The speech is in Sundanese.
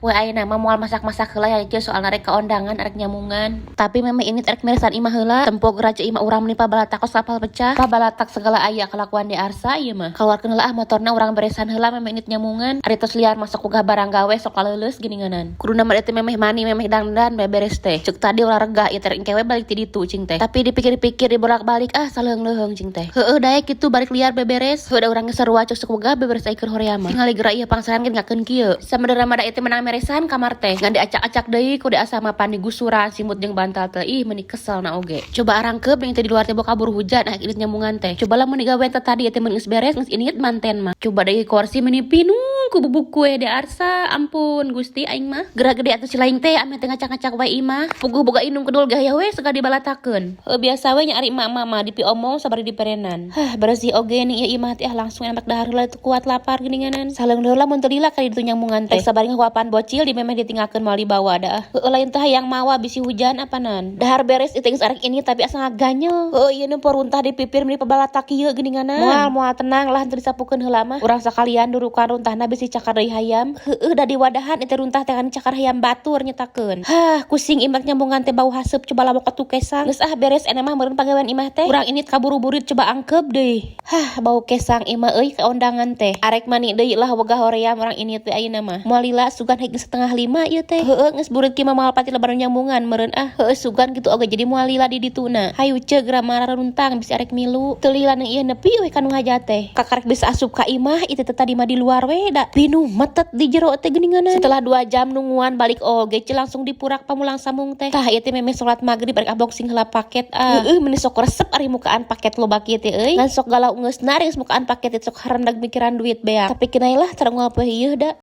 Poe ayeuna mah moal masak-masak heula ya, Ceu, soalna rek ka ondangan, arek nyamungan. Tapi memeh ini rek meresan imah heula. Tempo geura ceu imah urang meni pabalatak kos kapal pecah. Pabalatak segala aya kelakuan di arsa ieu mah. Keluarkeun heula ah motorna, urang beresan heula memeh ini nyamungan. Ari tos liar masuk wegah barang gawe sok laleuleus geuninganan. Kuduna mah teh memeh mani, memeh dangdan beberes teh. Cek tadi ulah regah ieu teh, engke we balik ti ditu cing teh. Tapi dipikir-pikir, dibolak-balik, ah, saleuheung-leuheung cing teh. Heueuh, daek kitu balik liar beberes. Heueuh, da urang geus sarua cek sok wegah beberes ai keur hoream mah. Tingali geura ieu pangsaran ge ngakeun kieu. Sabenerna mah da ieu teh menang meresan kamar teh. Ngan diacak-acak deui ku diasa mah pan digusuran simut jeung bantal teh, ih, meuni kesel na oge. Coba arangkeup deui teh di luar teh boga kabur hujan, ah, indit nyamungan teh. Coba lamun digawe teh tadi teh mun geus beres, geus indit manten mah. Coba deui kursi meuni pinuh ku bubuk kue di arsa, ampun Gusti aing mah. Geura gede atuh si laing teh ame teh ngacak-ngacak wae imah. Puguh boga indung kedul gaya we segala dibalatakeun. Heuh, biasa we nya ari emak-emak mah dipiomong sabari diperenan. Hah, bersih oge nih ieu imah teh, ah, langsung enak dahar heula teu kuat lapar geuninganan. Saleung heula mun teu lila ka ditu nyamungan teh. Sabari ngahuapan bocil di memeh ditinggalkeun moal dibawa dah. Heueuh, lain teh hayang mawa, bisi hujan apanan. Dahar beres itu geus arek ini tapi asa ngaganyel. Heueuh, ieu nu runtah di pipir meni pabalatak kieu geuninganan. Moal moal tenang lah teu disapukeun heula mah. Urang sakalian durukan runtahna bisi cakar deui hayam. Heueuh, da diwadahan itu runtah teh kan cakar hayam batur nyetakeun. Hah, kusing imak nyambungan teh bau haseup, coba lamun katu kesang. Geus ah, beres ene mah meureun pagawean imah teh. Urang ini kaburu-burit, coba angkep deui. Hah, bau kesang imah euy ka ondangan teh. Arek mani deui lah, wegah hoream urang ini teh ayeuna mah. Moal lila sugan hek 4.30 ieu teh. Heueuh, geus burit kieu mah moal pati lebaran nyamungan meureun ah. Heueuh, sugan kitu oge jadi moal lila di dituna. Hayu ceu geura mararuntang bisi arek milu. Teu lila nang ieu nepi we ka nu hajat teh. Kakarek bisa asup ka imah itu teh tadi mah di luar we da pinuh metet di jero teh geuninganan. Setelah 2 jam nungguan balik oge ceu, langsung dipurak pamulang samung teh. Tah, ieu teh memeh salat maghrib rek unboxing heula paket ah. Heueuh, meuni sok resep ari mukaan paket loba kieu teh euy. Ngan sok galau geus naring mukaan paket sok harendag mikiran duit beak. Tapi kinai lah terunggal poe ieu da.